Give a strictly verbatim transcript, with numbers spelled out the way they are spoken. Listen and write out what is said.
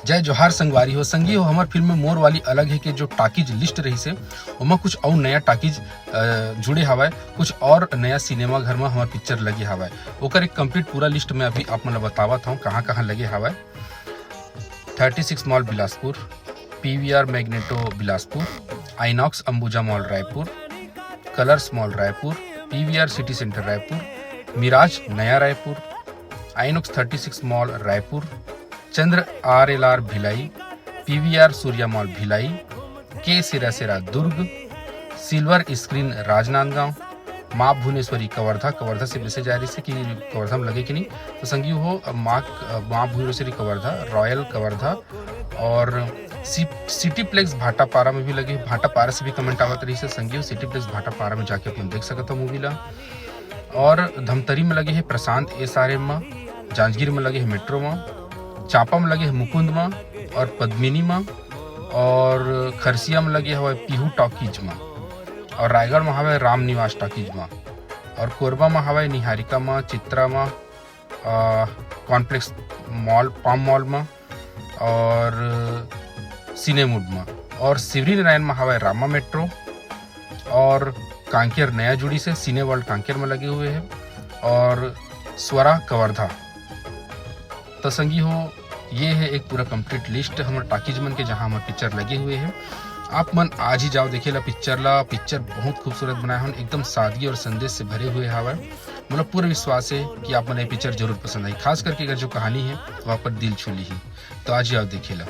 जय जोहार संगवारी हो, संगी हो, हमर फिल्म मोर वाली अलग हे के जो टाकीज लिस्ट रहिसे, ओमा कुछ अउ नया टाकीज, अ, जुड़े हवय, कुछ और नया सिनेमा घर म हमर पिक्चर लगे हवय। ओकर एक कंप्लीट पूरा लिस्ट मैं अभी आप मन ल बतावत हौं, कहाँ-कहाँ लगे हवय। Thirty six mall Bilaspur, PVR Magneto Bilaspur, INOX Ambuja mall Raipur, colours mall Raipur, PVR city centre Raipur, Miraj नया Raipur, INOX thirty six mall Raipur, Chandra RLR Bhilai, PVR Surya mall Bhilai, के सिरा सिरा दुर्ग, सिल्वर स्क्रीन राजनांदगांव, माँ भुवनेश्वरी कवर्धा, कवर्धा से मैसेज आ रहिसे कि कवर्धा में लगे कि नहीं। तो संगी हो, अब माँ, माँ भुवनेश्वरी कवर्धा, रॉयल कवर्धा और सी-, सिटीप्लेक्स भाटापारा में भी लगे। भाटापारा से भी कमेंट आवत रहिसे संगी हो, सिटीप्लेक्स भाटापारा में जाके अपन देख सकत हो मूवी ला। और धमतरी में लगे हे प्रशांत एसआरएम में, जांजगीर में लगे हे मेट्रो में, चांपा में लगे हे मुकुंद में और पद्मिनी में, और खरसिया में लगे हवय पीहू टॉकीज में, और रायगढ़ में हवय राम निवास टॉकीज में, और कोरबा में हवय निहारिका में, चित्रा में, अ, कॉम्प्लेक्स मॉल, पाम मॉल में और सिनेमूड में, और शिवरीनारायण में हवय रामा मेट्रो, और कांकेर नया जुड़ीसे सिने वर्ल्ड कांकेर में लगे हुए हे, और स्वरा कवर्धा। तो संगी हो, ये हे एक पूरा कंप्लीट लिस्ट हमर टाकीज मन के, जहां हमर पिक्चर लगे हुए हे। आप मन आज ही जाओ देखे ला पिक्चर ला। पिक्चर बहुत खूबसूरत बनाए हन, एकदम सादगी और संदेश से भरे हुए हवय। मोला पूरा विश्वास हे कि आप मन ये पिक्चर जरूर पसंद आही, खास करके अगर जो कहानी हे वो आप पर दिल छू ली ही। तो आज ही आओ देखे ला।